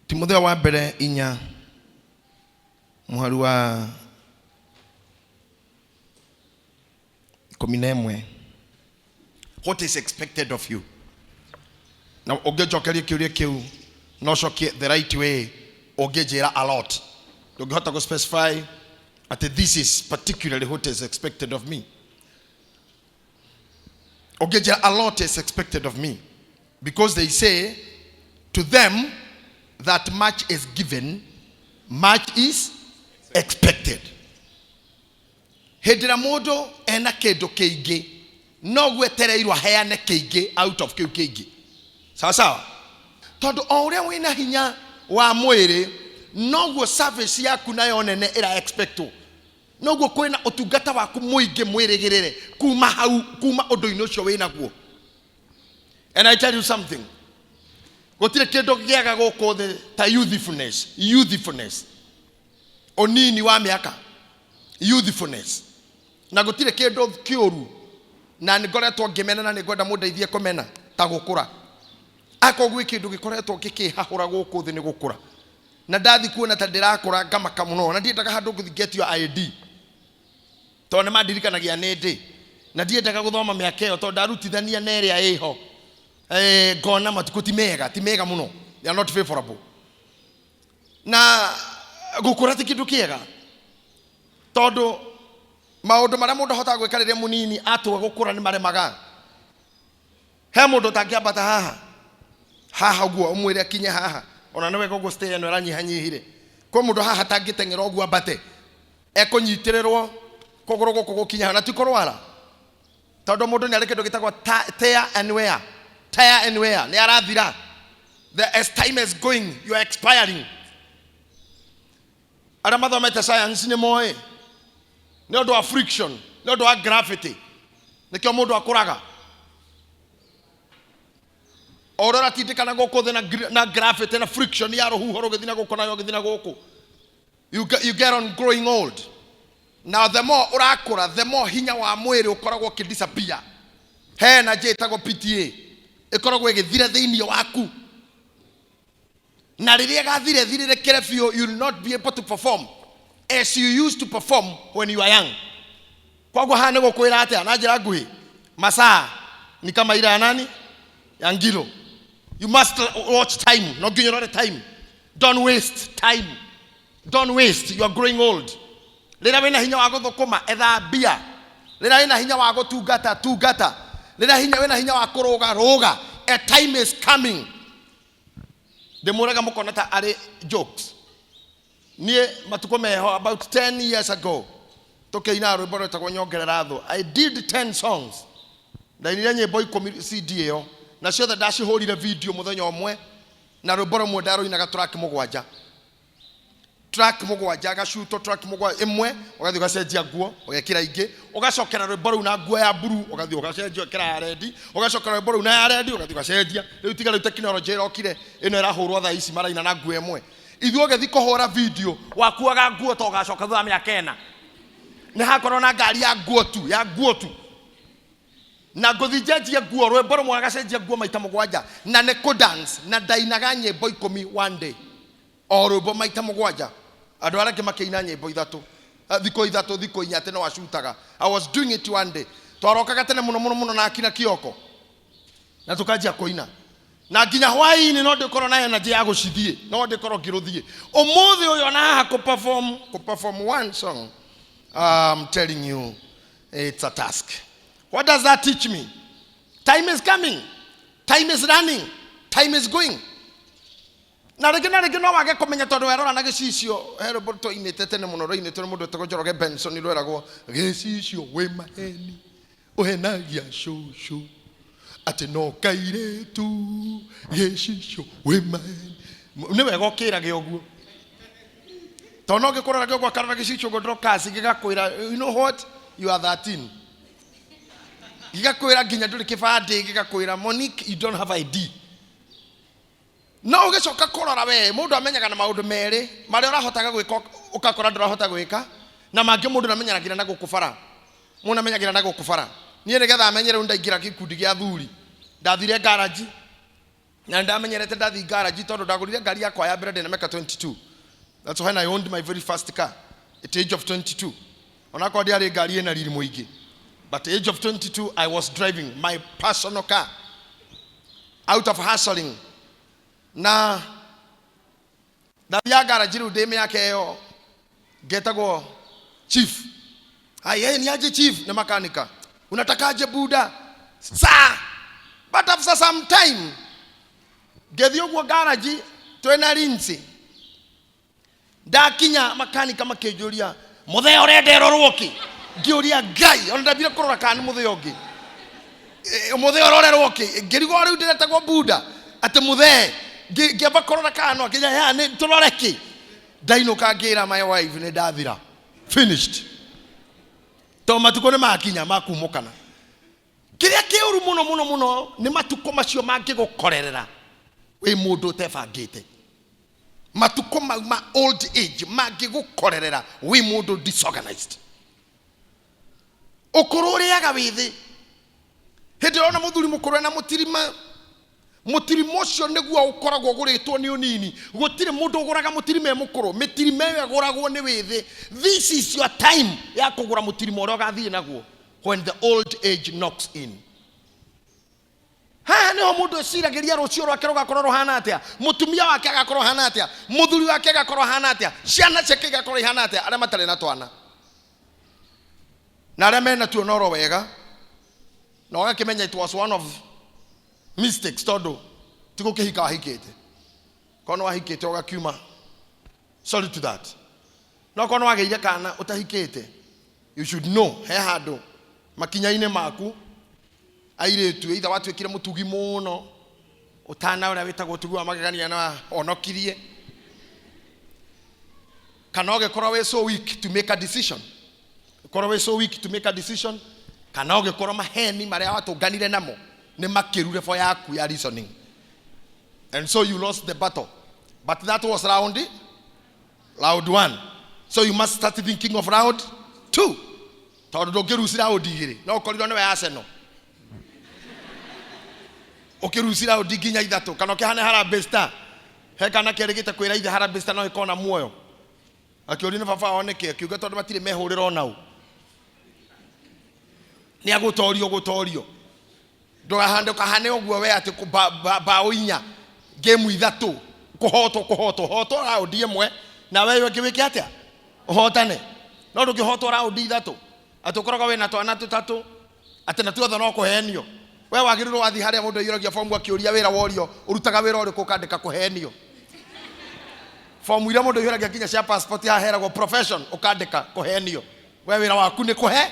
Timotheo wa mbere 4 mũhari wa 11. What is expected of you? Na ũngĩnjokeria kĩũria kĩu no ũcokie the right way, ũngĩnjĩra a lot. Ndũngĩhota gũ specify atĩ this is particularly what is expected of me. Ũngĩnjĩra a lot is expected of me because they say to them that much is given, much is expected. Hĩndĩ ĩrĩa mũndũ ena kĩndũ kĩingĩ, noguo etereirwo aheane kĩingĩ out of kĩu kĩingĩ. Sawa sawa? Tondũ o ũrĩa wĩna hinya wa mwĩrĩ, noguo service yaku nayo nene ĩra expectwo. Noguo kwĩna ũtungata waku mũingĩ mwĩrĩgĩrĩre kuma hau, kuma ũndũ-inĩ ũcio wĩnaguo. And I tell you something, gũtirĩ kĩndũ gĩaga gũkũ thĩ ta youthfulness, youthfulness, ũnini wa mĩaka, youthfulness. Na gũtirĩ kĩndũ kĩũru na nĩ ngoretwo ngĩmena na nĩ ngwenda mũndeithie kũmena ta gũkũra. Akorwo gwĩ kĩndũ gĩkoretwo gĩkĩhahũra gũkũ thĩ nĩ gũkũra. Na ndathi kuona ta ndĩrakũra ngamaka mũno, na ndiendaga handũ ngũthiĩ ngetio ID tondũ nĩ mandirikanagia nĩ ndĩ, na ndiendaga gũthoma mĩaka ĩyo tondũ ndarutithania na ĩrĩa ĩho, ngona matukũ ti mega, ti mega mũno, they are not favorable. Na gũkũra ti kĩndũ kĩega tondũ maũndũ marĩa mũndũ ahotaga gwĩka rĩrĩa mũnini atua gũkũra nĩ maremaga. He mũndũ ũtangĩambata haha haha ũguo ũmwĩre akinye haha, ona nĩ wega ũguo stair ĩno ĩranyihanyihire. Kwĩ mũndũ haha atangĩteng'era ũguo ambate, ekũnyitĩrĩrwo kũgũrũ gũkũ gũkinye haha, na ti kũrwara, tondũ mũndũ nĩ arĩ kĩndũ gĩtagwo tear and wear, tear and wear, nĩ arathira. The, as time is going, you are expiring. Arĩa mathomete science nĩ moĩ nĩ ũndũ wa friction, nĩ ũndũ wa gravity, nĩkĩo mũndũ akũraga. O ũrĩa ũratindĩkana gũkũ thĩ na gravity na friction ya rũhuho rũgĩthiĩ na gũkũ nayo ũgĩthiĩ na gũkũ, you get on growing old. Now the more ũrakũra, the more hinya wa mwĩrĩ ũkoragwo ũkĩdisappear. He energy ĩtagwo PTA ĩkoragwo ĩgĩthira thĩinĩ waku, na rĩrĩa ĩgathira ĩthirĩrĩkĩre biũ, you will not be able to perform as you used to perform when you are young. Koguo haha nĩ gũkwĩra atĩa na njĩra nguhĩ, masaa ni kama ile ya nani ya ngiro. You must watch time, no nginya ũrore time. Don't waste time, don't waste, you are growing old. Rĩrĩa wĩna hinya wa gũthũkũma, etha mbia. Rĩrĩa wĩna hinya wa gũtungata, tungata. Rĩrĩa wĩna hinya wa kũrũga, rũga. A time is coming. Ndĩmũraga mũkona ta arĩ jokes. Niĩ matukũ meho about 10 years ago tũkĩina rwĩmbo rwĩtagwo Nyongerera Thũ. I did 10 songs. Ndainire nyĩmbo 10 CD ĩyo, na ciothe ndacihũrire video mũthenya ũmwe, na rwĩmbo rũmwe ndarũinaga track 7. Track 7, gacuto track 7 ĩmwe, ũgathiĩ ũgacenjia nguo, ũgekĩra ingĩ, ũgacokera rwĩmbo rũu na nguo ya blue, ũgathiĩ ũgacenjia ũgekĩra ya red, ũgacokera rwĩmbo rũu na ya red, ũgathiĩ ũgacenjia. Rĩu tiga rĩu tekinoronjĩ ĩrokire, ĩno ĩrahũrwo thaa ici maraina na nguo ĩmwe. Ithuĩ ũgĩthiĩ kũhũra video, wakuaga nguo ta ũgacoka thutha wa mĩaka 4. Nĩ hakorwo na ngari ya nguo tu, ya nguo tu. Na ngũthiĩ njenjie nguo, rwĩmbo rũmwe agacenjia nguo maita 7, na nĩ kũ dance, na ndainaga nyĩmbo 10 one day. O rwĩmbo maita 7. Andũ arĩa angĩ makĩina nyĩmbo 3, thikũ 3, thikũ 4 atĩ no acutaga. I was doing it one day. Twarokaga tene mũno mũno mũno na akina Kioko. Na tũkanjia kũina. Na nginya hwaĩ-inĩ no ndĩkorwo na energy ya gũcithiĩ, no ndĩkorwo ngĩrũthiĩ. Ũmũthĩ ũyũ ona haha kũ perform one song, I'm telling you, it's a task. What does that teach me? Time is coming. Time is running. Time is going. Na rĩngĩ na rĩngĩ no wage kũmenya tondũ werora na gĩcicio, he rwĩmbo twainĩte tene mũno rwainĩtwo nĩ mũndũ wetagwo Njoroge Benson, rweragwo gĩcicio wĩ maheni ũhenagia cũcũ atĩ no kairĩtu, gĩcicio wĩ maheni. Nĩ wega ũkĩrage ũguo, tondũ no ngĩkũrora ũguo akarora gĩcicio ũguo ndrokaci gĩgakwĩra, you know what, you are 13. Gĩgakwĩra nginya ndũrĩ kĩbandĩ, gĩgakwĩra Monique, you don't have ID. No ũgĩcoka kũrora we, mũndũ amenyaga na maũndũ merĩ marĩa ũrahotaga gwĩka ũgakora ndũrahota gwĩka, na mangĩ mũndũ ndamenyagĩra na gũkũ bara. Mũndũ amenyagĩra na gũkũ bara. Niĩ nĩgetha menye rĩu ndaingĩra gĩkundi gĩa athuri, ndathire garage. Na ndamenyerete ndathi garage tondũ ndagũrire ngari yakwa ya mbere ndĩna mĩaka 22. That's when I owned my very first car, at age of 22. Onakorwo ndiarĩ ngari ĩna riri mũingĩ, but age of 22 I was driving my personal car out of hustling. Na ndathiaga garage rĩu ndĩ mĩaka ĩyo, ngetagwo chief. Ai, ni aje chief? Ni makanika. Unatakaje buda? Saa. But after some time ngĩthiĩ ũguo garage twĩna rinsi, ndakinya makanika makĩnjũria, "Mũthee, ũrenda ĩrorwo kĩ?" Ngĩũria Ngai, ona ndambire kũrora kana nĩ mũthee ũngĩ. Mũthee, ũrorerwo kĩ? Ngĩrigwo rĩu ndĩretagwo buda atĩ mũthee. Ngĩamba kũrora kana no akĩnja ya nĩ tũrore kĩ. Ndainũka ngĩra my wife, "Nĩ ndathira, finished," to matukũ nĩ makinya makumũkana. Kĩrĩa kĩũru mũno mũno mũno nĩ matukũ macio mangĩgũkorerera wĩ mũndũ ũtebangĩte. Matukũ mau ma old age mangĩgũkorerera wĩ mũndũ disorganized. Ũkũrũ ũrĩaga wĩthĩ. Hĩndĩ ĩrĩa ona mũthuri mũkũrũ ena mũtirima, mũtirima ũcio nĩguo ũkoragwo ũgũrĩtwo nĩ ũnini. Gũtirĩ mũndũ ũgũraga mũtirima e mũkũrũ. Mĩtirima ĩyo ĩgũragwo nĩ wĩthĩ. This is your time ya kũgũra mũtirima ũrĩa ũgathiĩ naguo when the old age knocks in. Haha niho mũndũ eciragĩria rũciũ rwake rũgakorwo rũhana atĩa, mũtumia wake agakorwo ahana atĩa, mũthuri wake agakorwo ahana atĩa, ciana ciake igakorwo ihana atĩa, arĩa matarĩ na twana na arĩa mena tuo noro wega. Na ũgakĩmenya it was one of mistakes, tondũ ti gũkĩhika wahikĩte. Korwo nĩ wahikĩte ũgakiuma, sorry to that. No korwo nĩ wagĩire kana ũtahikĩte, you should know he handũ makinya-inĩ maku airĩtu, either watuĩkire mũtugi mũno ũtana ũrĩa wĩtagwo ũtugi wa magegania na honokirie, kana ũgĩkorwo wĩ so weak to make a decision, ũkorwo wĩ so weak to make a decision, kana ũgĩkorwo maheni marĩa watũnganire namo nĩ makĩru level yaku ya reasoning, and so you lost the battle. But that was round one, so you must start thinking of round two, tondũ ndũngĩruci round igĩrĩ. No ũkorirwo nĩwe Arsenal ũkĩruci round nginya ithatũ, kana ũkĩhane Harambee Star. He kana kerĩgĩte kwĩra ithe Harambee Star no ĩkona muoyo. Akĩũrio nĩ baba wao nĩkĩ, akiuga tondũ matirĩ mehũrĩra onau. Nĩ agũtorio gũtorio. Ndũgahande ũkahane ũguo we atĩ mbaũ 4 game ithatũ, kũhotwo kũhotwo hotwo raundi ĩmwe, na we ũngĩ wĩke atĩa? Ũhotane. No ndũngĩhotwo raundi ithatũ atĩ ũkoragwo wĩna twana tũtatũ, atĩ na tuothe no kũhenio. We wagĩrĩirwo wathiĩ harĩa mũndũ aiyũragia fomu akĩũria wĩra, worio ũrutaga wĩra ũrĩkũ, ũkandĩka kũhenio. Fomu iria mũndũ aiyũragia nginya cia passport haheragwo profession, ũkandĩka kũhenio. We wĩra waku nĩ kũhe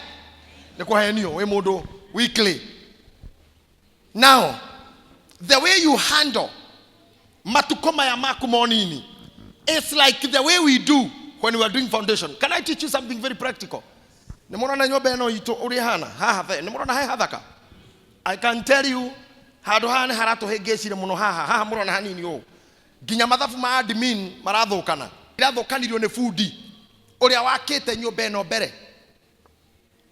nĩ kũhenio, wĩ mũndũ weekly. Now the way you handle matukũ maya maku monini, it's like the way we do when we are doing foundation. Can I teach you something very practical? Nĩ mũrona nyũmba ĩno itũ ũrĩa ĩhana haha? Nĩ mũrona he hathaka? I can tell you, handũ haha nĩ haratũhĩngĩcire mũno. Haha haha mũrona hanini ũũ, nginya mathabu ma admin marathũkana. Irathũkanirio nĩ bundi ũrĩa wakĩte nyũmba ĩno mbere.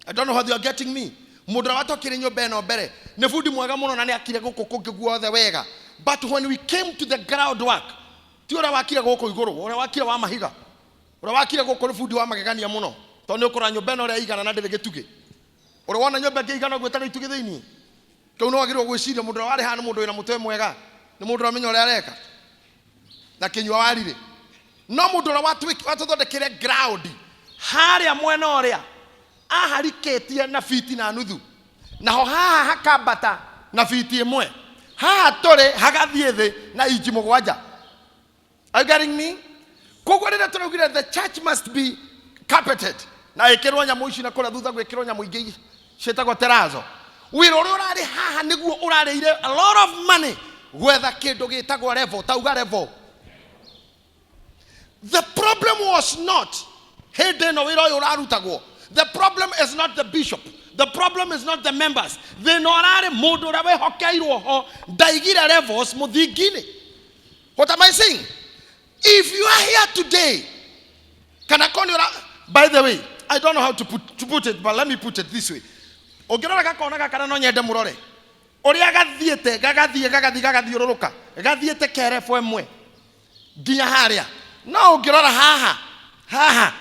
I don't know how you are getting me. Mũndũ ũrĩa watokire nyũmba ĩno mbere nĩ bundi mwega mũno na nĩ akire gũkũ kũngĩ guothe wega, but when we came to the ground work, ti ũrĩa wakire gũkũ igũrũ, ũrĩa wakire wa mahiga, ũrĩa wakire gũkũ nĩ bundi wa magegania mũno, tondũ nĩ ũkũrora nyũmba ĩno ũrĩa ĩigana na ndĩrĩ gĩtugĩ. Ũrĩa wona nyũmba ĩngĩ ĩigana ũguo ĩtarĩ itugĩ thĩinĩ, kĩu nĩ wagĩrĩirwo gwĩciria mũndũ ũrĩa warĩ haha nĩ mũndũ wĩna mũtwe mwega, nĩ mũndũ ũramenya ũrĩa areka na kĩnyua warirĩ. No mũndũ ũrĩa watũthondekire ground harĩa mwena ũrĩa aharikĩtie na fiti na nuthu, naho haha hakambata na fiti 1, haha tũrĩ hagathiĩ thĩ na inji 7. Are you getting me? Koguo rĩrĩa tũraugire the church must be carpeted na ĩkĩrwo nyamũ ici, na kũrĩa thutha gwĩkĩrwo nyamũ ingĩ ciĩtagwo terazo, wĩra ũrĩa ũrarĩ haha nĩguo ũrarĩire a lot of money gwetha kĩndũ gĩtagwo level. Tauga level. The problem was not hĩndĩ ĩno wĩra ũyũ ũrarutagwo. The problem is not the bishop, the problem is not the members. Thĩna ũrarĩ mũndũ ũrĩa wĩhokeirwo ho ndaigire levels mũthingi-inĩ. What am I saying? If you are here today, kana koni ora, by the way, I don't know how to put it, but let me put it this way. Ũngĩrora gakona gaka, na no nyende mũrore. Ũrĩa gathiĩte gagathiĩ gagathiĩ gagathiũrũrũka gathiĩte kerefo ĩmwe nginya harĩa. No ũngĩrora haha haha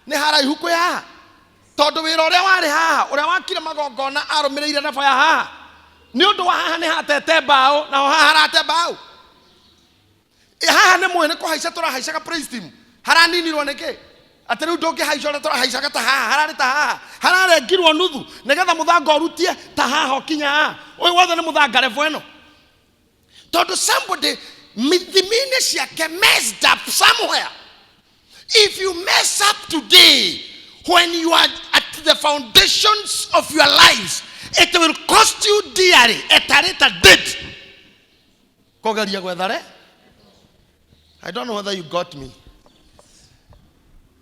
nĩ haraihu kwĩ haha, tondũ wĩra ũrĩa warĩ haha, ũrĩa wakire magongona arũmĩrĩire rebo ya haha, nĩ ũndũ wa haha nĩ hatete mbaũ, naho haha harate mbaũ. Haha nĩ mũĩ nĩ kũhaica tũrahaicaga praise team, haraninirwo nĩkĩ? Atĩ rĩu ndũngĩhaica ũrĩa tũrahaicaga ta haha, hararĩ ta haha, hararengirwo nuthu nĩgetha mũthanga ũrutie ta haha ũkinya haha. Ũyũ wothe nĩ mũthanga rebo ĩno, tondũ somebody ithimi-inĩ ciake messed up somewhere. If you mess up today when you are at the foundations of your lives, it will cost you dearly at a later date. Kũgeria gwetha re, I don't know whether you got me.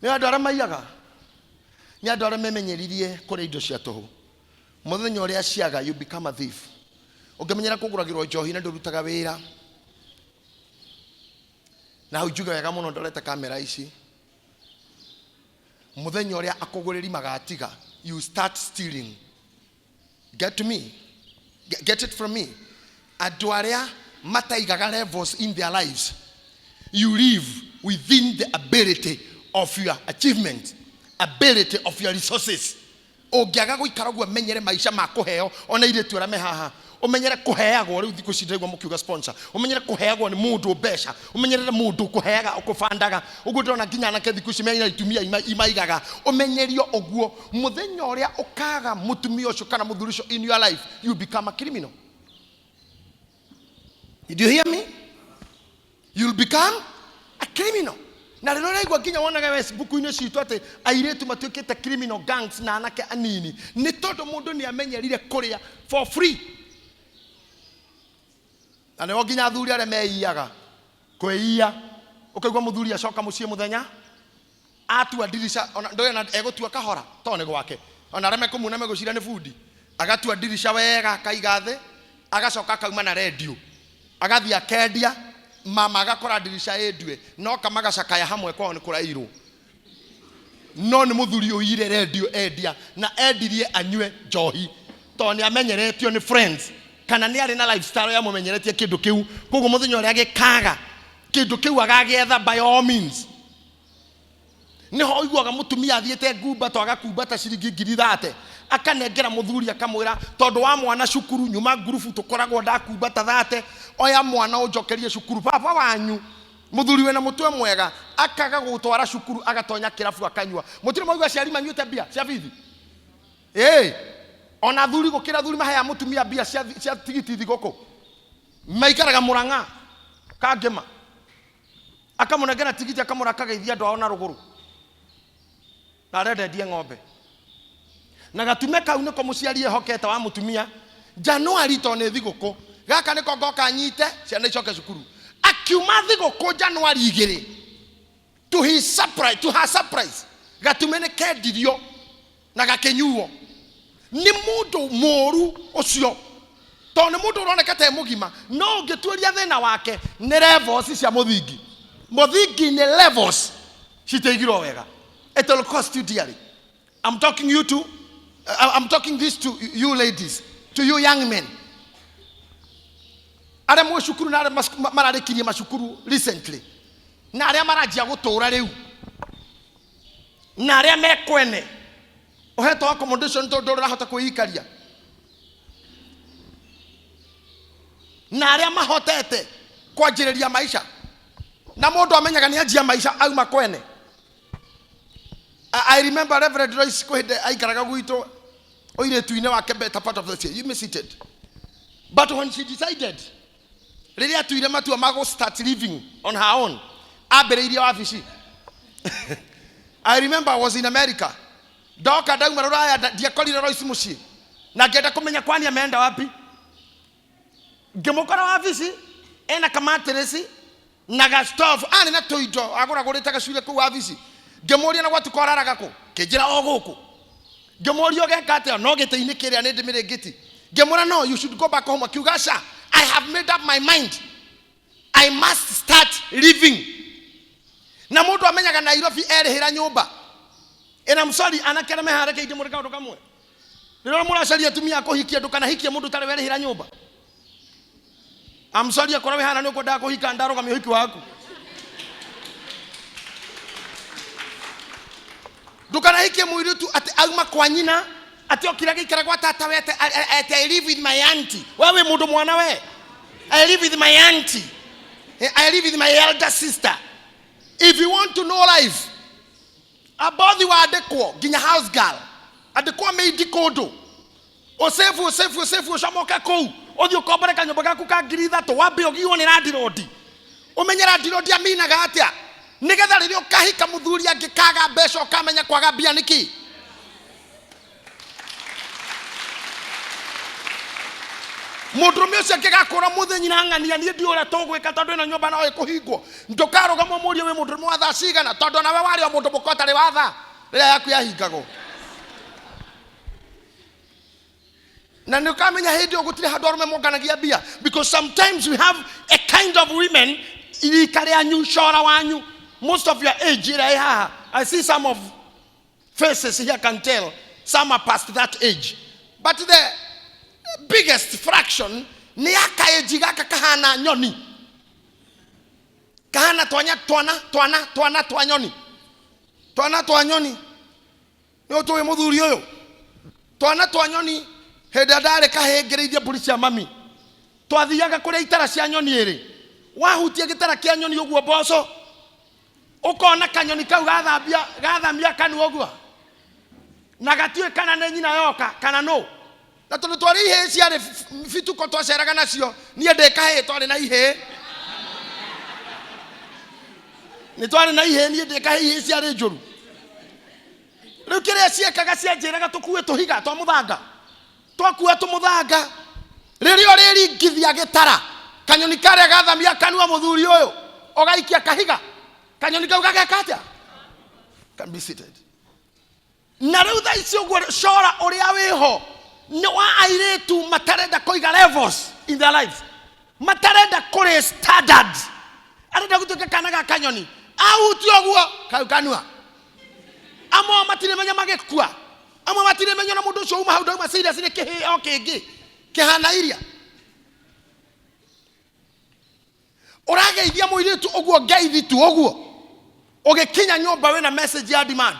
Nĩ andũ arĩa maiyaga, nĩ andũ arĩa memenyeririe kũrĩa indo cia tũhũ. Mũthenya ũrĩa ciaga, you become a thief. Ũngĩmenyera kũgũragĩrwo njohi na ndũrutaga wĩra, na hau njuge wega mũno ndorete kamera ici, mũthenya ũrĩa akũgũrĩri magatiga, you start stealing. Get to me, get it from me. Andũ arĩa mataigaga levels in their lives, you live within the ability of your achievement, ability of your resources. Ũngĩaga gũikara ũguo, menyere maica ma kũheo, ona airĩtu arĩa me haha, ũmenyere kũheagwo. Rĩu thikũ ici ndĩraigua mũkiuga sponsor. Ũmenyere kũheagwo nĩ mũndũ mbeca, ũmenyerere mũndũ ũkũheaga, ũkũbandaga ũguo. Ndĩrona nginya anake thikũ ici mena itumia imaigaga. Ũmenyerio ũguo, mũthenya ũrĩa ũkaga mũtumia ũcio kana mũthuri ũcio in your life, you become a criminal. Did you hear me? You'll become a criminal. Na rĩrĩa ũraigua nginya wonaga Facebook-inĩ citũ atĩ airĩtu matuĩkĩte criminal gangs na anake anini, nĩ tondũ mũndũ nĩ amenyerire kũrĩa for free. Na nĩho nginya athuri arĩa meiyaga kwĩiya, ũkaigua mũthuri acoka mũciĩ mũthenya atua ndirica, ona ndũĩ ona egũtua kahora tondũ nĩ gwake, ona arĩa mekũmuona megũcira nĩ bundi. Agatua ndirica wega, akaiga thĩ, agacoka akauma na rendio, agathiĩ akendia. Mama agakora ndirica ĩndue, no kamagacakaya hamwe kwao nĩ kũrairwo, no nĩ mũthuri ũire rendio endia, na endirie anyue njohi tondũ nĩ amenyeretio nĩ friends kana nĩ arĩ na lifestyle yamũmenyeretie kĩndũ kĩu. Koguo mũthenya ũrĩa gĩkaga kĩndũ kĩu, agagĩetha by all means. Nĩho ũiguaga mũtumia athiĩte ngumbato, agakumbata ciringi 30,000, akanengera mũthuri, akamwĩra, "Tondũ wa mwana cukuru, nyuma ngurubu tũkoragwo ndakumbata 30, oya mwana ũnjokerie cukuru." Baba wanyu mũthuri wĩna mũtwe mwega akaga gũtwara cukuru, agatonya kĩrabu akanyua. Mũtirĩ maigua aciari manyuĩte mbia cia bithi? Ĩĩ, ona thuri gũkĩra thuri maheaga mũtumia mbia cia tigiti thigũkũ, maikaraga Mũrang'a kangĩma, akamũnengera tigiti, akamũra akageithia andũ ao na rũgũrũ, na arenda endie ng'ombe na gatume kau nĩko mũciari ehokete wa mũtumia. Januari to nĩ thigũkũ, gaka nĩko ngoka nyite ciana icoke cukuru. Akiuma thigũkũ Januari 2, to his surprise, to her surprise, gatume nĩ kendirio na gakĩnyuo nĩ mũndũ mũũru ũcio, tondũ nĩ mũndũ ũroneka ta e mũgima, no ũngĩtuĩria thĩna wake nĩ levels cia mũthingi. Mũthingi nĩ levels citaigirwo wega. It will cost you dearly. I'm talking this to you ladies, to you young men arĩa mwĩ cukuru na arĩa mararĩkirie macukuru recently, na arĩa maranjia gũtũra rĩu, na arĩa mekwene ũhetwo accommodation tondũ ndũrahota kwĩikaria, na arĩa mahotete kwanjĩrĩria maica. Na mũndũ amenyaga nĩ anjia maica auma kwene. I remember Reverend Royce kwĩ hĩndĩ aikaraga gwitũ ũirĩtu-inĩ wake, better part of the year. You may seated. But when she decided, rĩrĩa atuire matua ma gũ start living on her own, ambĩrĩirie wabici. I remember I was in America, ndoka ndauma rũraya, ndiakorire Royce mũciĩ, na ngĩenda kũmenya kwani ameenda wapi. Ngĩmũkora wabici ena kamatirĩci na gastove, arĩ na tũindo agũragũrĩte gacure kũu wabici. Ngĩmũria, "Na gwatuka ũraraga kũ?" Kĩnjĩra o gũkũ. Ngĩmũria, "Ũgeka atĩa?" "No gĩtĩ-inĩ kĩrĩa nĩ ndĩmĩrĩngĩti." Ngĩmwĩra, "No, you should go back home." Akiuga, "Aca, I have made up my mind, I must start living." Na mũndũ amenyaga Nairobi erĩhĩra nyũmba. And I'm sorry, anake arĩa meharĩke, ingĩmũrĩ kaũndũ kamwe, rĩrĩa mũracaria atumia a kũhikia, ndũkanahikie mũndũ ũtarĩ werĩhĩra nyũmba. I'm sorry akorwo wĩ hana nĩ ũkwendaga kũhika ndarũgamia ũhiki waku. Ndũkanahikie mũirĩtu atĩ auma kwa nyina atĩ okire agĩikara gwa tata we atĩ atĩ I live with my auntie. We wĩ mũndũ mwana we. I live with my auntie. I live with my elder sister. If you want to know life, abothi wandĩkwo nginya house girl andĩkwo maid kũndũ ũsĩbu ũsĩbu ũsĩbu ũcomoke kũu ũthiĩ ũkombore kanyũmba gaku ka 3,000 wambe ũgiwo nĩ landirondi ũmenye landirondi aminaga atĩa nĩgetha rĩrĩa ũkahika mũthuri angĩkaga mbeca ũkamenya kwaga mbia nĩkĩ. Mũndũrũme ũcio angĩgakũra mũthĩ nyina ng'ania niĩ ndiũĩ ũrĩa tũgwĩka tondũ ĩno nyũmba no ĩkũhingwo ndũkarũgama ũmũrie wĩ mũndũrũme wa thaa cigana tondũ onawe warĩ o mũndũ mũka ũtarĩ wa thaa rĩrĩa yaku yahingagwo. Na nĩ ũkamenya hĩndĩ ĩyo gũtirĩ handũ arũme monganagia mbia, because sometimes we have a kind of women rika rĩanyu cora wanyu most of your age ĩrĩa ĩ haha. I see some of faces here can tell some are past that age, but the biggest fraction nĩ ya kaĩnji gaka kahana nyoni, kahana twanya twana twana twana twa nyoni, twana twa nyoni. Nĩ ũtũĩ mũthuri ũyũ twana twa nyoni hĩndĩ ĩrĩa ndarĩ kahĩĩ ngĩrĩithia mbũri cia mami twathiaga kũrĩa itara cia nyoni ĩrĩ wahutia gĩtara kĩa nyoni ũguo mboco ũkona kanyoni kau gathambia gathamia kanua ũguo na gatiũĩ kana nĩ nyina yoka kana nũ. Na tondũ twarĩ ihĩĩ ciarĩ bituko twaceraga nacio niĩ ndĩ kahĩĩ twarĩ na ihĩĩ nĩ twarĩ na ihĩĩ niĩ ndĩ kahĩĩ ihĩĩ ciarĩ njũru. Rĩu kĩrĩa ciekaga cianjĩraga tũkue tũhiga twa mũthanga twakua tũmũthanga rĩrĩa ũrĩringithia gĩtara kanyoni karĩa gathamia kanua mũthuri ũyũ ũgaikia kahiga kanyoni kau gageka atĩa? Can be seated. Na rĩu thaa ici ũguo cora ũrĩa wĩho nĩ wa airĩtu matarenda kũiga levels in their lives, matarenda kũrĩ standard, arenda gũtuĩka kana ga kanyoni ahutia ũguo kau kanua. Amwe ao matirĩ menya magĩkua, amwe matirĩ menya na mũndũ ũcio uma hau ndauma serious nĩ kĩhĩĩ o kĩngĩ kĩhana iria. Ũrageithia mũirĩtu ũguo ngeithi tu ũguo ũgĩkinya nyũmba wĩna message ya demand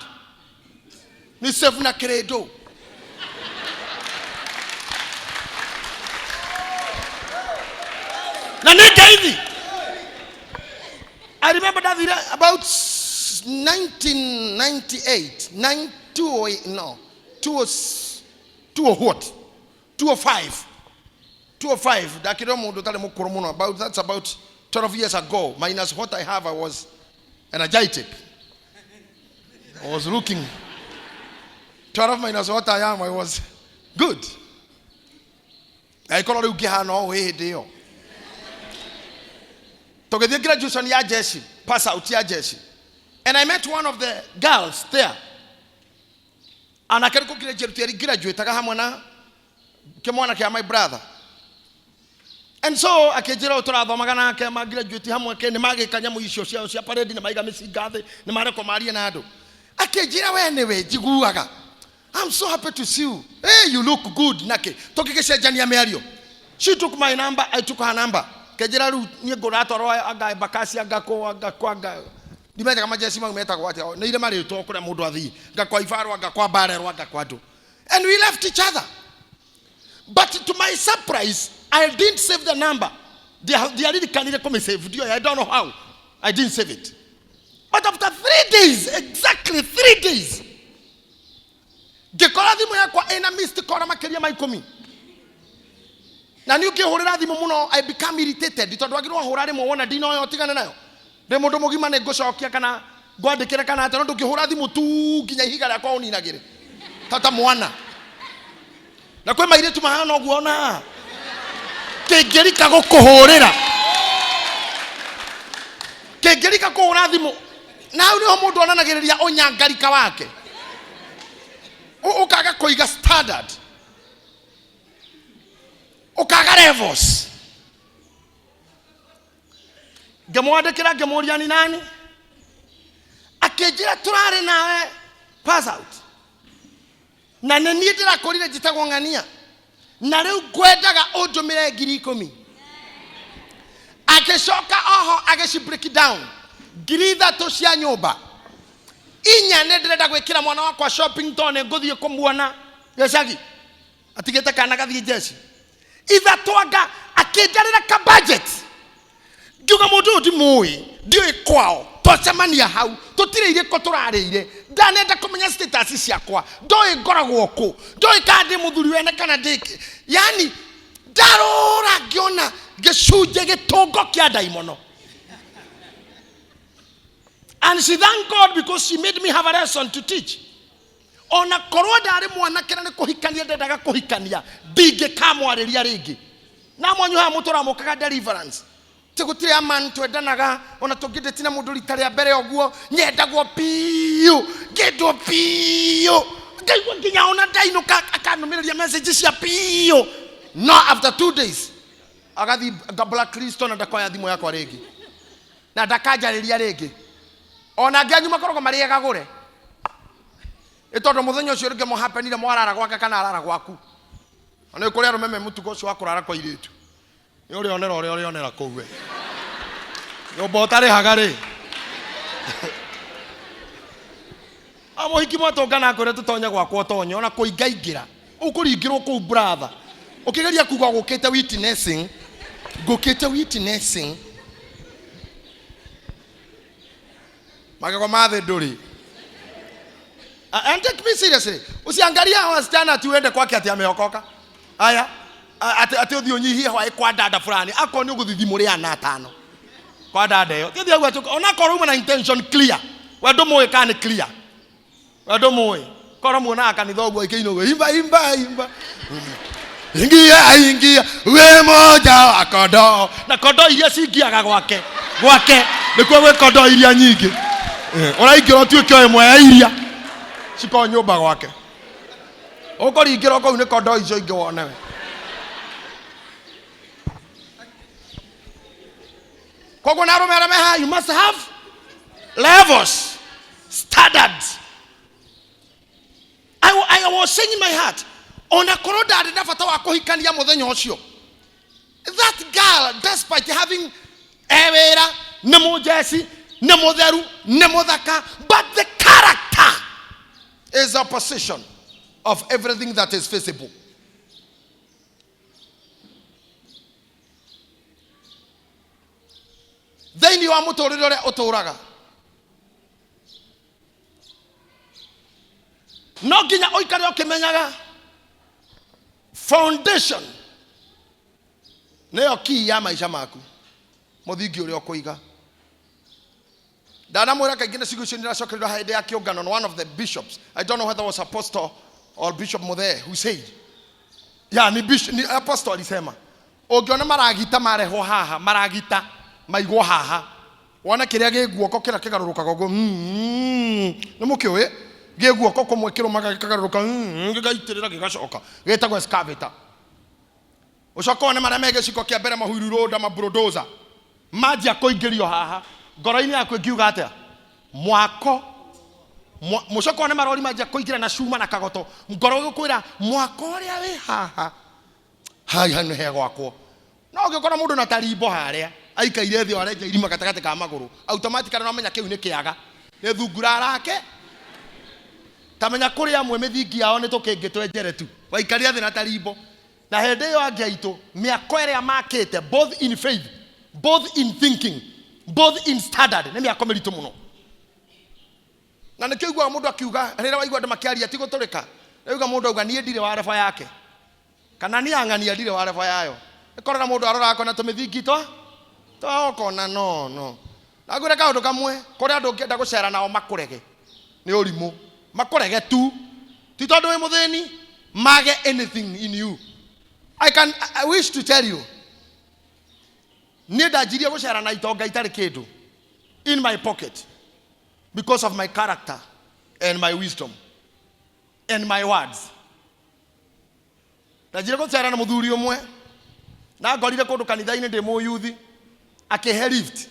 nĩ save na kĩrĩndũ. Na nĩ ngeithi. I remember ndathire about 1998 9 2 no 2 2 what 205 205 ndakĩrĩ o mũndũ ũtarĩ mũkũrũ mũno, about that's about 12 years ago minus what I have. I was energetic, I was looking 12 minus what I am, I was good. Angĩkorwo rĩu ngĩhana ũũ hĩndĩ ĩyo tũgĩthiĩ graduation ya jeshi, pass out ya jeshi, and I met one of the girls there. Anake nĩ kũ graduate hamwe na kĩmwana kĩa my brother, and so akĩnjĩra ũũ tũrathomaga nake ma graduate hamwe ke nĩ magĩka nyamũ icio ciao cia parade nĩ maiga mĩcinga thĩ nĩ marekwo marie na andũ. Akĩnjĩra we nĩwe njiguaga, I'm so happy to see you. Hey, you look good. Nake tũgĩgĩcenjania mĩario. She took my number, I took her number. Kĩnjĩra rĩu niĩ ngũratwarwo anga Embakasi anga kũ anga kũ anga ndimenyaga majeci mau metagwo atĩa nĩ irĩ marĩtwo kũrĩa mũndũ athiĩ anga kwa Ibarwo anga kwa Mbarerwo anga kwa andũ. And we left each other. But to my surprise, I didn't save the number. Ndiaririkanire kũmĩsave ndioĩ, I don't know how I didn't save it. But after 3 days, exactly 3 days, ngĩkora thimũ yakwa ĩna missed call makĩria ma 10. Na niĩ ũngĩhũrĩra thimũ mũno I become irritated tondũ wagĩrĩirwo wahũra rĩmwe wona ndinoya ũtigane nayo. Ndĩ mũndũ mũgima nĩ ngũcokia kana ngwandĩkĩre kana atĩa, no ndũngĩhũra thimũ tu nginya ihiga rĩakwa ũninagĩre tata mwana. Na kwĩ mairĩtu mahana ũguo ona kĩngĩrika gũkũhũrĩra kĩngĩrika kũhũra thimũ na hau nĩho mũndũ onanagĩrĩria ũnyangarika wake. Ũkaga kũiga standard, ũkaga levels. Ngĩmwandĩkĩra ngĩmũria ni nani, akĩnjĩra tũrarĩ nawe pass out na nĩ niĩ ndĩrakũrire njĩtagwo ng'ania na rĩu ngwendaga ũndũmĩre 10,000. Agĩcoka oho agĩci break down 3,000 cia nyũmba, 4 nĩ ndĩrenda gwĩkĩra mwana wakwa shopping tondũ nĩ ngũthiĩ kũmuona gĩcagi atigĩte kana gathiĩ njeci. 3 anga akĩnjarĩra ka budget, ngiuga mũndũ ũyũ ndimũĩ, ndiũĩ kwao, twacemania hau tũtirĩ irĩko tũrarĩire, ndanenda kũmenya status ciakwa, ndoĩ ngoragwo kũ, ndoĩ kana ndĩ mũthuri wene kana ndĩ, yani ndarora ngĩona gĩcunjĩ gĩtũngo kĩa ndaimono. And she thank God because she made me have a lesson to teach. Ona korwo ndarĩ mwanake na nĩ kũhikania ndendaga kũhikania, ndingĩkamwarĩria rĩngĩ. Na mwanyu haha mũtũramũkaga deliverance ti gũtirĩ aman twendanaga, ona tũngĩndĩti na mũndũ rita rĩa mbere ũguo nyendagwo biũ, ngĩendwo biũ, ngaigua nginya ona ndainũka akanũmĩrĩria message cia biũ. No after 2 days agathiĩ nga blacklist, ona ndakoya thimũ yakwa rĩngĩ na ndakanjarĩria rĩngĩ. Ona angĩ anyu makoragwo marĩ egagũre ĩ tondũ mũthenya ũcio rĩngĩ mũhapenire mwarara gwake kana arara gwaku. Na nĩ kũrĩ arũme me mũtugo ũcio wa kũrara kwa airĩtu, nĩ ũrĩonera ũrĩa ũrĩonera kũu we nyũmba ũtarĩhaga rĩ. A mũhiki mwatũngana akwĩre tũtonye gwakwa, ũtonye ona kũingaingĩra ũkũringĩrwo kũu brother, ũkĩgeria kuga gũkĩte witnessing, ngũkĩte witnessing magego ma thĩ ndũrĩ. And take me seriously, usiangalia hawa wasichana ati uende kwake ati ameokoka, aya ati ati uthi unyihie hwaĩ kwa dada fulani, akorwo nĩ ũgũthithi mũrĩ ana atano kwa dada ĩyo thithi auga ona akorwo uma na intention clear, we ndũmũĩ kana nĩ clear, we ndũmũĩ, korwo muonaga kanitha ũguo ikĩinwo ũguo, imba imba imba, ingia ingia we moja wa kondoo, na kondoo iria cingiaga gwake gwake nĩkuo gwĩ kondoo iria nyingĩ. Ũraingĩra ũtuĩke o ĩmwe ya iria cikorwo nyũmba gwake, ũkũringĩrwo kũu nĩ kondoo icio ingĩ wone we. Koguo na arũme arĩa me haha, you must have levels, standards. I was saying in my heart, ona korwo ndarĩ na bata wa kũhikania mũthenya ũcio, that girl, despite having e wĩra, nĩ mũjeci, nĩ mũtheru, nĩ mũthaka, but the character is opposition of everything that is visible. Thĩinĩ wa mũtũrĩre ũrĩa ũtũraga, no nginya ũikare ũkĩmenyaga foundation nĩyo key ya maica maku, mũthingi ũrĩa ũkũiga. Ndanamwĩra kaingĩ na ciugo icio nĩiracokererio hĩndĩ ya kĩũngano na one of the bishops, I don't know whether was apostle or Bishop Muthee who said, ya ni, bishop, ni apostle alisema ũngĩona maragita marehwo haha, maragita maigwo haha, wone kĩrĩa gĩ guoko kĩrĩa kĩgarũrũkaga ũguo, nĩ mũkĩũĩ gĩ guoko kũmwe kĩrũmaga gĩkagarũrũka, gĩgaitĩrĩra gĩgacoka, gĩtagwo excavator. Ũcoke wone marĩa me gĩciko kĩa mbere, mahuiruroda mabulldozer manjia kũingĩrio haha, ngoro-inĩ yaku ĩngiuga atĩa? Mwako mũcoke wone marori manjia kũingĩra na cuma na kagoto, ngoro ĩgũkwĩra mwako ũrĩa wĩ haha hai hau nĩ hegwakwo. No ũngĩkora mũndũ na tarimbo harĩa aikaire thĩ arenja irima gatagatĩ ka magũrũ, automatically no menya kĩu nĩ kĩaga, nĩ thungura arake. Tamenya kũrĩ amwe mĩthingi yao nĩ tũkĩngĩ twenjere tu, waikaria thĩ na tarimbo. Na hĩndĩ ĩyo angĩ aitũ mĩako ĩrĩa makĩte, both in faith, both in thinking, both in standard, nĩ mĩako mĩritũ mũno. Na nĩkĩo iguaga mũndũ akiuga, rĩrĩa waigua andũ makĩaria ti gũtũrĩka, rĩu mũndũ auga niĩ ndirĩ wa rebo yake, kana niĩ ang'ania ndirĩ wa rebo yayo. Ĩkorera mũndũ arora akona tũmĩthingi twa twa ũkona no no. Na ngwĩre kaũndũ kamwe, kũrĩ andũ ũngĩenda gũcera nao makũrege nĩ ũrimũ, makũrege tu, ti tondũ wĩ mũthĩni, mage anything in you. I wish to tell you, niĩ ndanjirie gũcera na itonga itarĩ kĩndũ in my pocket because of my character and my wisdom and my words. Ndanjirie gũcera na mũthuri ũmwe na ngorire kũndũ kanitha-inĩ ndĩ mũyuthi, akĩhe lift.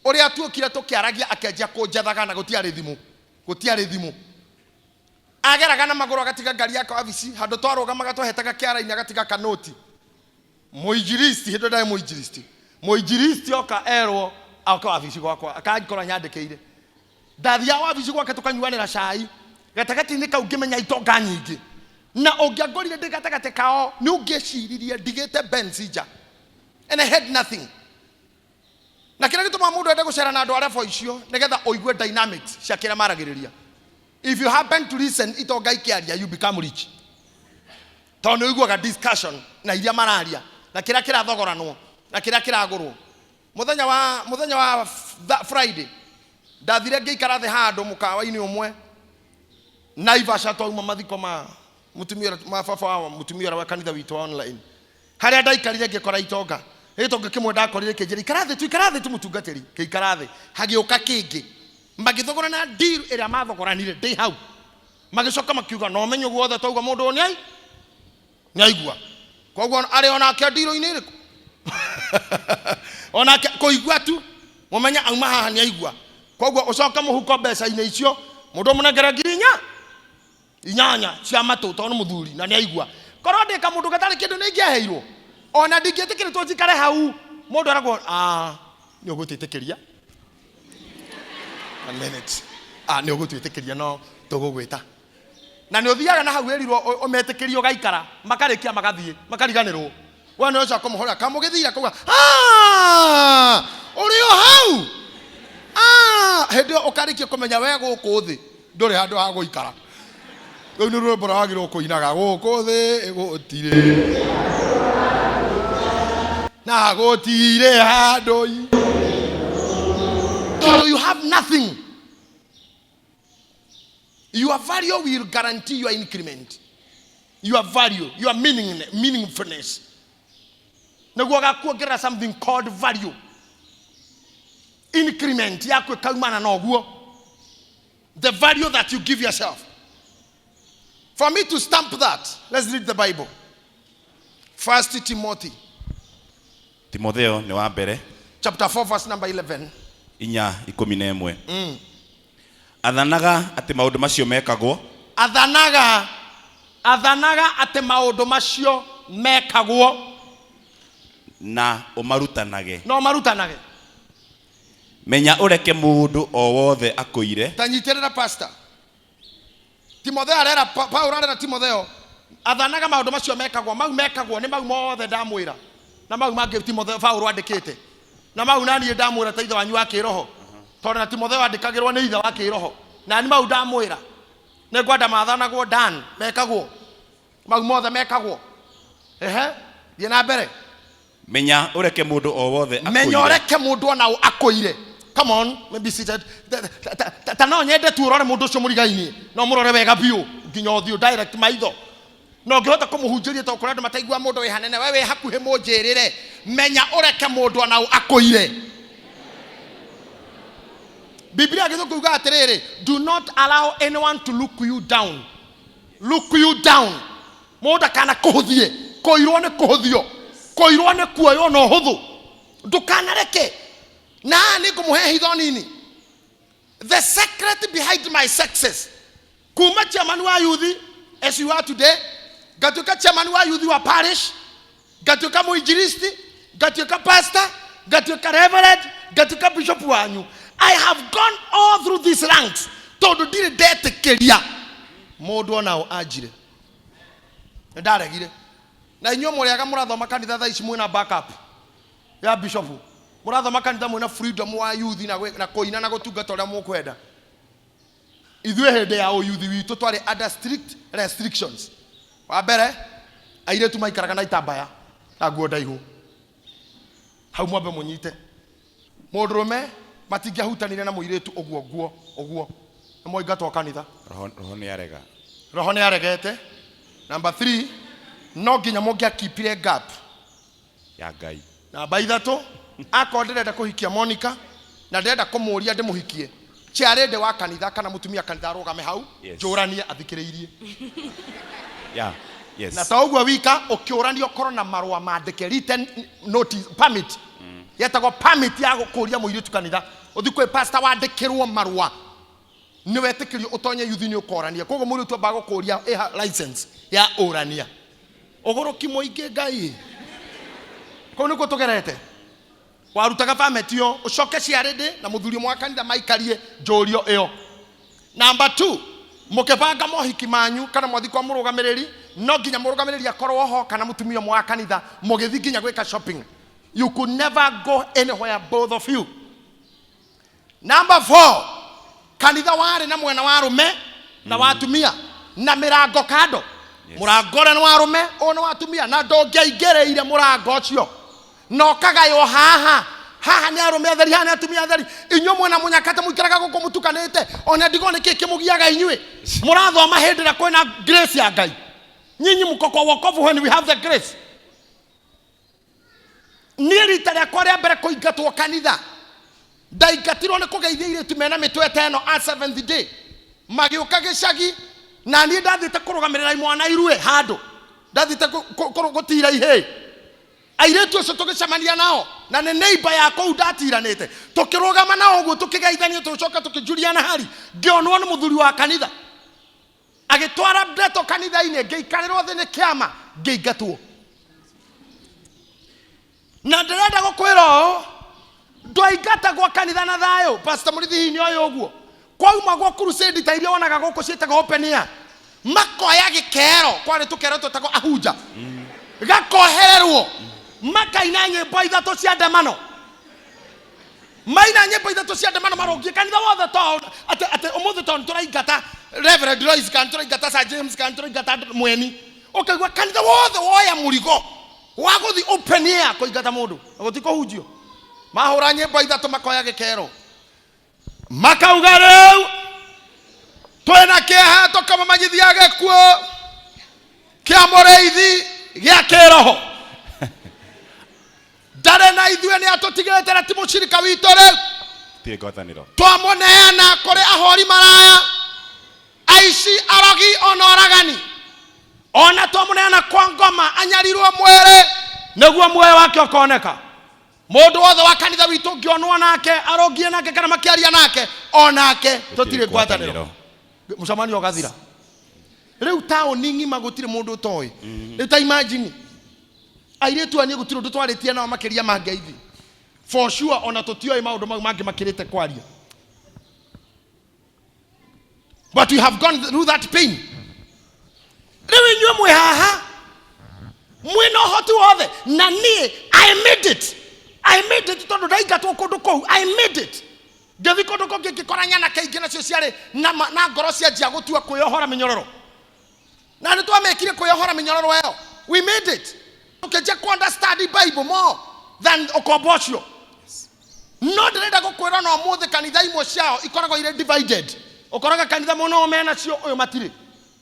Ũrĩa tuokire tũkĩaragia akĩanjia kũnjathaga, na gũtiarĩ thimũ, gũtiarĩ thimũ. Ageraga na magũrũ agatiga ngari yake wabici, handũ twarũgamaga twahetaga kĩara-inĩ agatiga kanoti. Mũinjilisti, hĩndĩ ĩyo ndarĩ mũinjilisti, Mũinjilisti oka erwo oke wabici gwakwa akangora nyandĩkĩire. Ndathiaga wabici gwake tũkanyuanĩra cai gatagatĩ-inĩ kau ngĩmenya itonga nyingĩ, na ũngĩangorire ndĩ gatagatĩ kao nĩ ũngĩeciririe ndigĩte Benz nja, and I had nothing. Na kĩrĩa gĩtũmaga mũndũ ende gũcera na andũ a level icio nĩgetha ũigue dynamics cia kĩrĩa maragĩrĩria. If you happen to listen itonga ikĩaria, you become rich, tondũ nĩ ũiguaga discussion na iria mararia na kĩrĩa kĩrathogoranwo na kĩrĩa kĩragũrwo. Mũthenya wa Friday ndathire ngĩikara thĩ handũ mũkawa-inĩ ũmwe Naivasha, twauma mathiko ma mũtumia ma baba wa mũtumia ũrĩa wa kanitha witũ wa online. Harĩa ndaikarire ngĩkora itonga, gĩtonga kĩmwe ndakorire kĩnjĩra, "Ikara thĩ tu, ikara thĩ tu, mũtungatĩri." Ngĩikara thĩ, hagĩũka kĩngĩ, magĩthogorana deal ĩrĩa mathogoranire ndĩ hau. Magĩcoka makiuga, "No menye ũguo othe twauga mũndũ ũyũ nĩ aigua." Koguo arĩ onake ndirũ-inĩ ĩrĩkũ, onake kũigua tu mũmenye auma haha nĩ aigua. Koguo ũcoke mũhuko mbeca-inĩ icio, mũndũ ũmũnengere 8,000 cia matũ, tondũ nĩ mũthuri na nĩ aigua. Korwo ndĩ kamũndũ gatarĩ kĩndũ, nĩ ingĩaheirwo ona ndingĩtĩkĩrĩtwo njikare hau. Mũndũ aragwo, "Ah, nĩ ũgũtwĩtĩkĩria, one minute, ah, nĩ ũgũtwĩtĩkĩria, no tũgũgwĩta." Na nĩ ũthiaga na hau wĩrirwo ũmetĩkĩrie, ũgaikara, makarĩkia magathiĩ makariganĩrwo. We nĩ ũcoka kũmũhũrĩra kamũgĩthira kauga, "Ah, ũrĩ o hau." Ah, hĩndĩ ĩyo ũkarĩkia kũmenya we gũkũ thĩ ndũrĩ handũ ha gũikara. Rĩu nĩ rwĩmbo wagĩrĩirwo kũinaga, gũkũ thĩ gũtirĩ na gũtirĩ handũ, tondũ you have nothing. Your value will guarantee your increment, your value, your meaning, meaningfulness, nĩguo gakuongerera something called value. Increment yaku ĩkaumana na ũguo, the value that you give yourself. For me to stamp that, let's read the Bible, First Timothy. Timotheo nĩ wa mbere. Chapter 4, verse number 11. 4:11. Athanaga atĩ maũndũ macio mekagwo. Athanaga atĩ maũndũ macio mekagwo. Na ũmarutanage. No marutanage. Menya ũreke mũndũ o wothe akũire. Ta nyitĩrĩra, pastor. Timotheo arera, Paulo arera Timotheo, athanaga maũndũ macio mekagwo. Mau mekagwo nĩ mau mothe ndamwĩra na mau mangĩ Timotheo, Paulo andĩkĩte na mau na niĩ ndamwĩra ta ithe wanyu wa kĩroho, tondũ na Timotheo andĩkagĩrwo nĩ ithe wa kĩroho. Na nĩ mau ndamwĩra, nĩ ngwenda mathanagwo dan mekagwo, mau mothe mekagwo. Ehe, thiĩ na mbere. Menya ũreke mũndũ o wothe menya akũire. Ũreke mũndũ ona ũ akũire. Come on, maybe seated. Ta no nyende tu ũrore mũndũ ũcio mũrigainie, no mũrore wega biũ nginya ũthiũ, direct maitho, na ũngĩhota kũmũhunjĩria, tondũ kũrĩ andũ mataigua mũndũ wĩ hanene. We wĩ hakuhĩ, mũnjĩrĩre. Menya ũreke mũndũ ona ũ akũire. Biblia gĩthũngũ yugaga atĩrĩrĩ, "Do not allow anyone to look you down." Look you down, mũndũ akana kũhũthie. Kũirwo nĩ kũhũthio, kũirwo nĩ kuoywo na ũhũthũ. Ndũkanareke. Na haha nĩ ngũmũhe hitho nini, the secret behind my success. Kuma chairman wa youth, as you are today, ngatuĩka chairman wa youth wa parish, ngatuĩka mũinjilisti, ngatuĩka pastor, ngatuĩka reverend, ngatuĩka bishop wanyu, I have gone all through these ranks tondũ ndirĩ ndetĩkĩria mũndũ onao anjire. Nĩ ndaregire. Na inyuĩ mũrĩaga mũrathoma kanitha thaa ici, mwĩna backup ya bishop, mũrathoma kanitha mwĩna freedom wa youth na na kũina na gũtungata ũrĩa mũkwenda. Ithuĩ hĩndĩ ya ũyuthi witũ twarĩ under strict restrictions. Wa mbere, airĩtu maikaraga na itambaya na nguo ndaihu hau mwambe mũnyite. Mũndũrũme matingĩahutanire na mũirĩtu ũguo nguo ũguo, nĩ mwaingatwo kanitha. Roho nĩ arega. Roho nĩ aregete. Number 3, no nginya mũngĩakipire gap ya Ngai. Namba 3, akorwo ndĩrenda kũhikia Monica na ndĩrenda kũmũria ndĩmũhikie, chairlady wa kanitha kana mũtumia kanitha arũgame hau, njũranie athikĩrĩirie. Na ta ũguo wika ũkĩũrania, ũkorwo na marũa mandĩke, written notice, permit, yetagwo permit ya gũkũria mũirĩtu kanitha. Ũthi kwĩ pastor, wandĩkĩrwo marũa nĩ wetĩkĩrio ũtonye yuthi nĩ ũkorania. Koguo mũirĩtu ambaga gũkũria ĩha license ya ũrania. Ũgũrũki mũingĩ, Ngai, kũu nĩkuo tũgerete. Warutaga vameti ĩyo ũcoke ciarĩndĩ na mũthuri ũmwe wa kanitha maikarie njũrio ĩyo. Number 2, mũkĩbanga mohiki manyu kana mwathi kwa mũrũgamĩrĩri, no nginya mũrũgamĩrĩri akorwo ho kana mũtumia ũmwe wa kanitha mũgĩthiĩ nginya gwĩka shopping. You could never go anywhere, both of you. Number 4, kanitha warĩ na mwena wa arũme na wa atumia na mĩrango kando. Yes. Mũrango ũrĩa nĩ wa arũme, ũyũ nĩ wa atumia, na ndũngĩaingĩrĩire mũrango ũcio na ũkagaywo haha haha nĩ arũme atheri, haha nĩ atumia atheri. Inyuĩ mwena mũnyakate mũikaraga gũkũ mũtukanĩte, ona ndigwo nĩ kĩĩ kĩmũgiaga inyuĩ mũrathoma hĩndĩ ĩrĩa kwĩna grace ya Ngai. Nyinyi mko kwa wokovu when we have the grace. Niĩ rita rĩakwa rĩa mbere kũingatwo kanitha, ndaingatirwo nĩ kũgeithia airĩtu mena mĩtwe ta ĩno a Seventh Day, magĩũka gĩcagi, na niĩ ndathiĩte kũrũgamĩrĩra imwana irue handũ, ndathiĩte gũtira ihĩĩ. Airĩtu acio tũgĩcemania nao, na nĩ neighbor ya kũu ndatiranĩte, tũkĩrũgama nao ũguo tũkĩgeithania, tũgĩcoka tũkĩjuriana hali, ngĩonwo nĩ mũthuri wa kanitha agĩtwara ndeto kanitha-inĩ, ngĩikarĩrwo thĩ nĩ kĩama, ngĩingatwo. Na ndĩrenda gũkwĩra ũũ, ndwaingatagwo kanitha na thayũ. Pastor Mũrĩithi hihi nĩ oĩ ũguo? Kwaumagwo crusade ta iria wonaga gũkũ ciĩtagwo open air, makoya gĩkero, kwarĩ tũkero twĩtagwo ahunja, gakohererwo, makaina nyĩmbo ithatũ cia ndemano, maina nyĩmbo ithatũ cia ndemano, marũngie kanitha wothe to atĩ atĩ ũmũthĩ tondũ tũraingata Reverend Lois kana tũraingata Sir James kana tũraingata Mweni, ũkaigua kanitha wothe woya mũrigo wa gũthiĩ open air kũingata mũndũ na gũti kũhunjio. Mahũra nyĩmbo ithatũ makoya gĩkero, makauga rĩu twĩna kĩeha, tũkamũmenyithia gĩkuũ kĩa mũrĩithi gĩa kĩroho, ndarĩ na ithuĩ, nĩ atũtigĩte na ti mũcirika witũ rĩu. Tirĩ ngwatanĩro. Twamũneana kũrĩ ahũri maraya, aici, arogi ona oragani, ona twamũneana kwa ngoma anyarirwo mwĩrĩ nĩguo muoyo wake ũkoneka. Mũndũ wothe wa kanitha witũ ũngĩonwo nake, arũngie nake kana makĩaria nake, onake tũtirĩ ngwatanĩro. Mũcemanio ũgathira. Rĩu taũni ng'ima gũtirĩ mũndũ ũtoĩ. Rĩu ta imagine airĩtu aya, niĩ gũtirĩ ũndũ twarĩtie nao makĩria ma ngeithi, for sure ona tũtioĩ maũndũ mau mangĩ makĩrĩte kwaria, but we have gone through that pain. Rĩu inyuĩ mwĩ haha mwĩna ũhoti wothe, na niĩ I made it, I made it, tondũ ndaingatwo kũndũ kũu, I made it. Ngĩthiĩ kũndũ kũngĩ ngĩkora nyanake ingĩ nacio ciarĩ na ngoro cianjia gũtua kwĩyohora mĩnyororo, na nĩ twamĩkire kwĩyohora mĩnyororo ĩyo. We made it, tũkĩanjia ku understand Bible more than ũkombo ũcio. No ndĩrenda gũkwĩra na ũmũthĩ kanitha imwe ciao ikoragwo irĩ divided, ũkoraga kanitha mũno menacio, ũyũ matirĩ.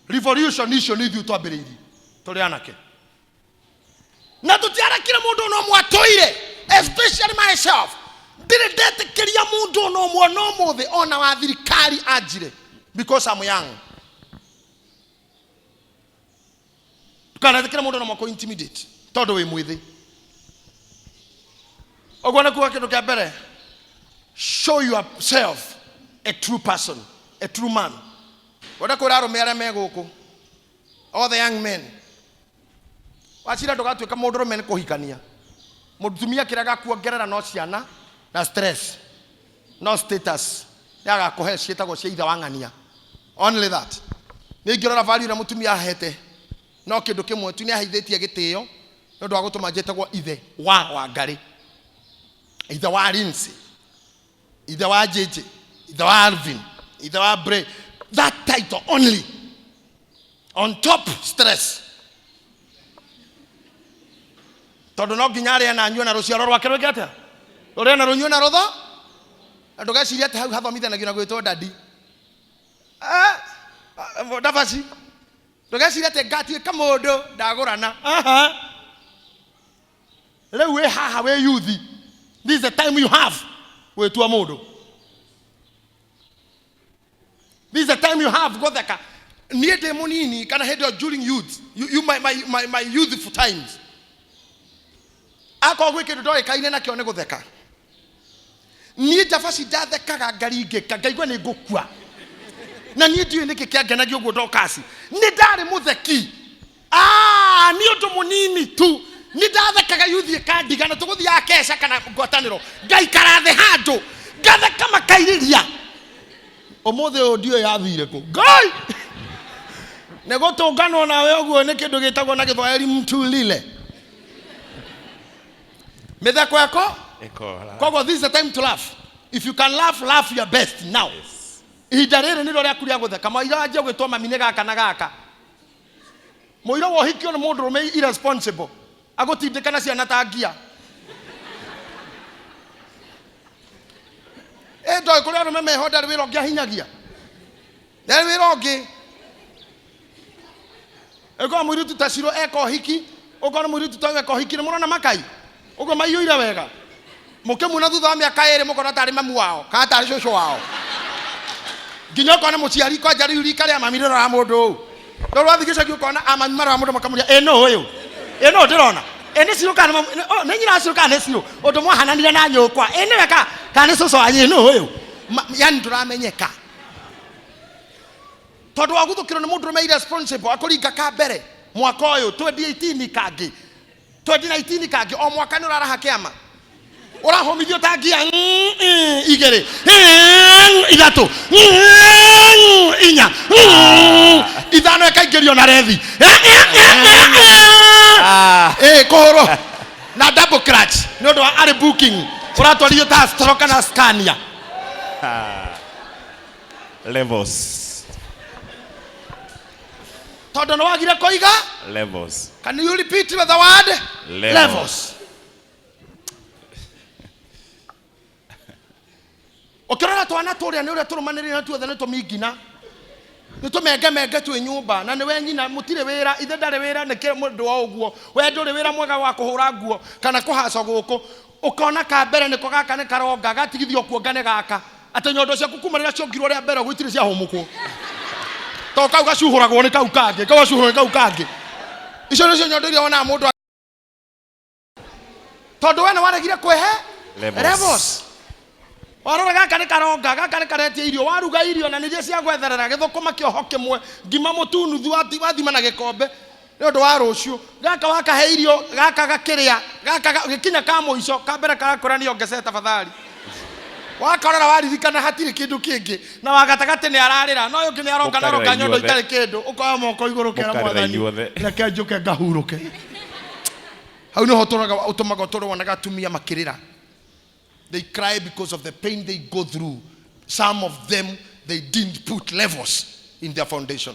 Revolution icio nĩ ithuĩ twambĩrĩirie tũrĩ anake, na tũtiarekire mũndũ ona ũmwe atũire, especially myself. Ndirĩ ndetĩkĩria mũndũ ona ũmwe ona ũmũthĩ ona wa thirikari anjire because I'm young. Ndũkanetĩkĩre mũndũ ona ũmwe akũ intimidate tondũ wĩ mwĩthĩ. Ũguo nĩ kuga kĩndũ kĩa mbere, show yourself a true person, a true man. Wenda kwĩra arũme arĩa me gũkũ, all the young men, wacira ndũgatuĩka mũndũrũme nĩ kũhikania mũtumia, kĩrĩa gakuongerera no ciana na stress, no status yagakũhe ciĩtagwo cia ithe wa ng'ania, only that. Nĩ ingĩrora value ĩrĩa mũtumia ahete, no kĩndũ kĩmwe tu, nĩ aheithĩtie gĩtĩo nĩ ũndũ wa gũtũma njĩtagwo ithe wa Wangarĩ, ithe wa Lindsay, ithe wa JJ, ithe wa Alvin, ithe wa Bray. That title only, on top stress, tondũ no nginya arĩe na anyue na rũciaro rwake rwĩke atĩa, rũrĩe na rũnyue na rũtho. Na ndũgecirie atĩ hau hathomithanagio na gwĩtwo daddy. Ndabaci ndũgecirie atĩ ngatuĩka mũndũ ndagũrana. Aha. Rĩu wĩ haha wĩ youth, this is the time you have gwĩtua mũndũ, this is the time you have gũtheka. Niĩ ndĩ mũnini kana hĩndĩ ĩyo during youth, you, my youthful times, akorwo gwĩ kĩndũ ndoĩkaine nakĩo nĩ gũtheka. Niĩ ndabaci ndathekaga ngaringĩka ngaigua nĩ ngũkua, na niĩ ndiũĩ nĩkĩ kĩangenagia ũguo. Ndokasi nĩ ndarĩ mũtheki. Nĩ ũndũ mũnini tu. Nĩ ndathekaga yuthi ĩkandiga na tũgũthiaga keca kana ngwatanĩro ngaikara thĩ handũ ngatheka makairĩria. Ũmũthĩ ũyũ ndiũĩ yathire kũ. Ngai nĩ gũtũnganwo nawe ũguo nĩ kĩndũ gĩtagwo na gĩthwaĩri mtulile mĩtheko ĩko. Ĩkora. Koguo this is the time to laugh. If you can laugh, laugh your best now. Ihinda rĩrĩ nĩrĩo rĩaku rĩa gũtheka. Mũira wanjia gwĩtwo mami nĩ gaka na gaka. Mũira wohikio nĩ mũndũrũme irresponsible agũtindĩka na ciana ta ngia. Ĩ ndoĩ kũrĩ arũme meho ndarĩ wĩra ũngĩ ahinyagia, ndarĩ wĩra ũngĩ. Ĩkorwo mũirĩtu ta Ciro eka ũhiki, ũkona mũirĩtu ta ũyũ eka ũhiki, nĩ mũrona makai ũguo maiyũire wega, mũkĩmuona thutha wa mĩaka ĩrĩ mũkona tarĩ mamu wao kana tarĩ cũcũ wao, nginya ũkona mũciari kwanja rĩu rika rĩa mami rĩrora mũndũ ũũ. Rĩu wathiĩ gĩcagi ũkona amami marora mũndũ makamũria, ĩ nũ ũyũ, ĩ nũ ndĩrona, ĩ nĩ Ciro kana nĩ mamu- oh, nĩ nyina wa Ciro kana nĩ Ciro, ũndũ mwahananire na nyũkwa, ĩ nĩwe kana nĩ cũcũ wanyu, ĩ nũ ũyũ. Yani ndũramenyeka tondũ waguthũkĩrwo nĩ mũndũrũme irresponsible akũringa ka mbere mwaka ũyũ 2018 kangĩ 2019 kangĩ, o mwaka nĩ ũraraha kĩama, ũrahũmithio ta ngia igĩrĩ, ithatũ, inya, ithano, ĩkaingĩrio na rethi. Ah. Ĩ kũhũrwo na double clutch nĩ ũndũ wa arĩ booking, ũratwarithio ta Astro kana Scania. Levels. Tondũ nĩ wagire kũiga. Levels. Can you repeat the word? Levels. Levels. Ũkĩrora twana tũrĩa nĩ ũrĩa tũrũmanĩrĩire na tuothe nĩ tũmingina, nĩ tũmengemenge twĩ nyũmba, na nĩwe nyina mũtirĩ wĩra, ithe ndarĩ wĩra, nĩ kĩ mũndũ wa ũguo, we ndũrĩ wĩra mwega wa kũhũra nguo kana kũhaca gũkũ. Ũkona ka mbere nĩko gaka nĩ karonga, gatigithio kuonga nĩ gaka, atĩ nyondo ciaku kuma rĩrĩa ciongirwo rĩa mbere ũguo itirĩ ciahũmũkwo, to kau gacuhũragwo nĩ kau kangĩ, kau gacuhũragwo nĩ kau kangĩ. Icio nĩcio nyondo iria wonaga mũndũ, tondũ we nĩ waregire kwĩhe Levels. Levels. Warora gaka nĩ karonga, gaka nĩ karetia irio, waruga irio na nĩria cia gwetherera gĩthũkũma kĩoho kĩmwe, ngima mũtu nuthu wathima na gĩkombe nĩ ũndũ wa rũciũ. Gaka wakahe irio, gaka gakĩrĩa, gaka gĩkinya ka mũico ka mbere karakwĩra nĩ ongecee tafadhali. Wakorora waririkana hatirĩ kĩndũ kĩngĩ, na wa gatagatĩ nĩ ararĩra, no ũyũ ũngĩ nĩ aronga na Mũkarĩra aronga nyondo inyuothe. itarĩ kĩndũ, ũkoya moko igũrũ ũkera Mũkarĩra Mwathani, inyuothe. reke njũke ngahurũke. Hau nĩho ũtũmaga ũtũre wonaga atumia makĩrĩra. They cry because of the pain they go through. Some of them, they didn't put levels in their foundation.